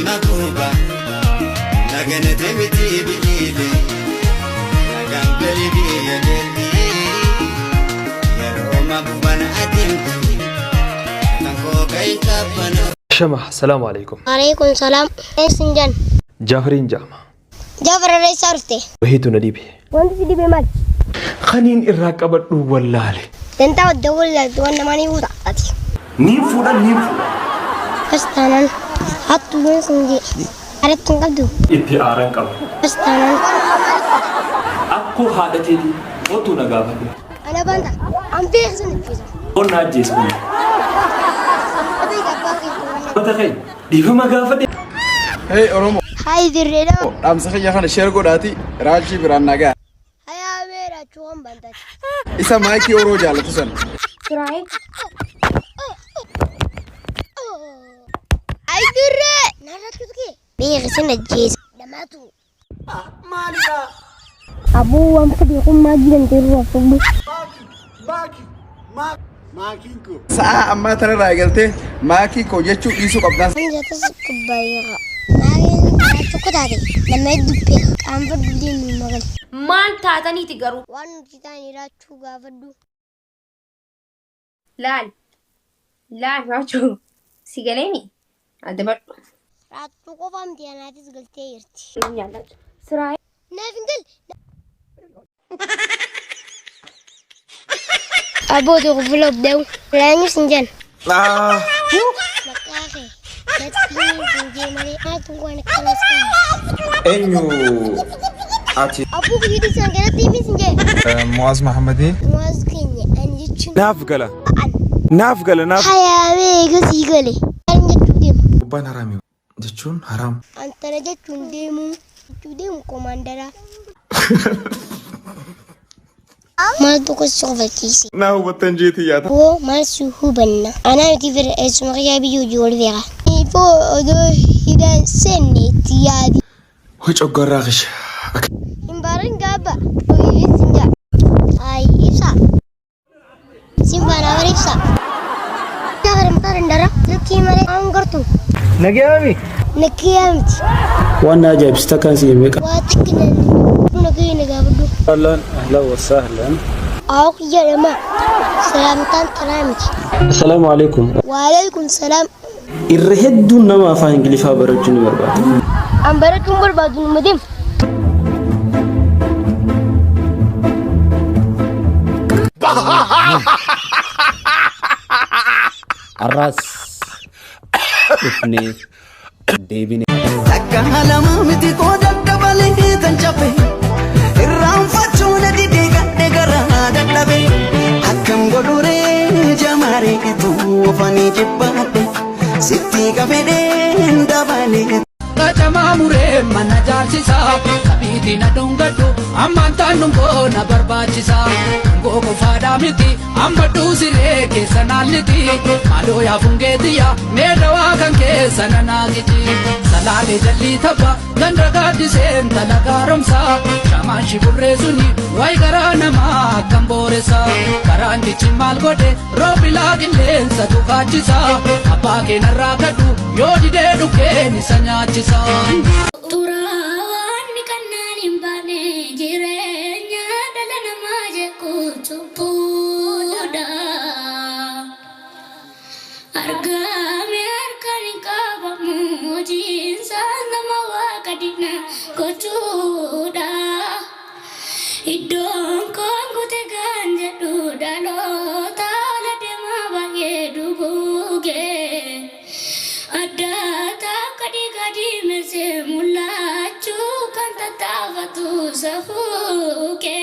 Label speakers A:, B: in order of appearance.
A: makuba Naganate miti biqile Nagaan gali biyya deemti Yeroo makuban adeemtu Kan koo kan qabbanoo
B: Shama, salaamu alaikum.
C: Alaikum salaam. Eessin jan.
B: Jaafariin ja'ama.
C: Jaafar irra eessaa dhufte?
B: Wahiitu na dhibe.
C: Wanti si dhibe maali?
B: Kaniin irraa qabadhu wallaale.
C: Dantaa wadda wallaaltu waan namaa ni fuuta ati.
D: Niin fuudha niin fuudha.
C: Akkas taanaan hattuu yoon sin jee aratti hin qabdu.
B: Itti aaran qaba.
C: Akkas taanaan.
B: Akkoo haadha teetii kootuu na gaafadhu.
C: Ana baanta an beeksisan ajjeesa.
B: Onnaa ajjeesa kun.
C: Beeka abbaa kee kun.
B: Mata kee dhiifama gaafadhe.
E: Hey Oromo,
C: Hayi dirree dhawa.
E: dhaamsa kiyya kana share godhaati raajii biraan nagaa.
C: Hayaa beera chuwan bantati.
E: Isa maayikii Oroo jaalatu sana.
C: Siraayee. Hayi dirree. Narratti tuqee. Beeksisan ajjeesa. Dhamaatu.
D: Maalidha?
C: Aboo waan fedhe kun maa jiran ta'e fuudhu.
D: Maakiin koo.
E: Sa'aa ammaa tanarraa eegaltee maakii koo jechuu dhiisuu qabdaa.
C: Kan jatas kubbaayirra. Maaliin karaa tokko taate nama hedduu beeka. Qaanfadhu deemu magal.
F: Maal taataniiti garuu?
C: Waan nuti ta'an jiraachuu gaafadhu.
F: Laal. Laal Raachuu. Si galeemi? Adabadhu.
C: Raattuu qofa miti anaatis galtee jirti.
F: Nyaadha. Siraa.
C: Naaf hin galle. Aboo tokko fuula obdeewu. Leenyus hin jennu. Maqaa kee natti himi hin jee malee maaltu waan akkanas kana.
G: Eenyu ati?
C: Aboo guyyuu isaan kanatti himis hin jee.
G: Mu'aaz Mahammadii.
C: Muwaaz keenya ani jechuun
G: Naaf gala. Naaf gala naaf.
C: hayaamee eegasii gale. Ani jechuu deema.
G: Gubbaan haraami jechuun haraam.
C: Antana jechuun deemuu jechuu deemu koomaandaraa. Maal tokko si qofachiise.
G: Naa hubattan jeetii yaata.
C: Hoo maal si hubanna. Anaa miti fira eessuma kiyyaa biyya hojii wal beeka. Ifoo odoo hidhaan seenne itti yaadi.
G: Hoi coggarraa kisha.
C: Hin baarin gaabba. Hojii sin jaa. Ayi ibsa. Sin faana bara ibsa. Jaafar mukaa dandara. Lukkii malee waan gartu.
H: Nagayaami.
C: Nakkiyaa miti.
H: Waan na ajaa'ibsitu akkaan si himee qaba.
C: Waa xiqqinaan nagayee na gaafadhu.
H: Ahlan ahlan wa sahlan.
C: Aawuk jedhama. Salaamtaan tanaa miti.
H: Assalaamu alaikum.
C: Waalaikum salaam.
H: Irra hedduun nama afaan Ingiliffaa barachuu ni barbaada.
C: An barachuun barbaadu numa deema.
I: Har'aas dhufnee deebine.
A: Takka lama miti qooda dabalee kan cabe irraanfachuu na didee gadhe garaa dadhabe akkam godhuree jamaaree tuufanii jibbaadhe sitti qabedheen dabalee.
J: Qacamaa muree mana jaarsisaa qabiitii na dhungadhu ammaan taan dhungoo na barbaachisa dhungoo qofaadhaa miti amma dhuusiree keessa naanniti maaloo yaa fungeetiyya mee dawaa kan keessa na naaqiti salaalee jallii tabba ganda gaaddiseen tala gaaromsaa shamaan shiburree suni wayi garaa namaa akkam booressa karaan dichi maal godhe roobilaa qilleensa tukaachisa abbaa keenarraa kadhu yoo didee dhukkeen isa nyaachisa.
K: Xuraawaan kannaan hin baane jireenya dhala namaa jeequ cubbuudha. Argame harkaan hin qabamu hojiinsaa nama waaqa diina gochuudha. Iddoon koon kute kan jedhu dhaloota ola deemaa baay'ee duguuge. Addaata akka dhiiga diimessee mul'achuu kan tattaafatu safuuke.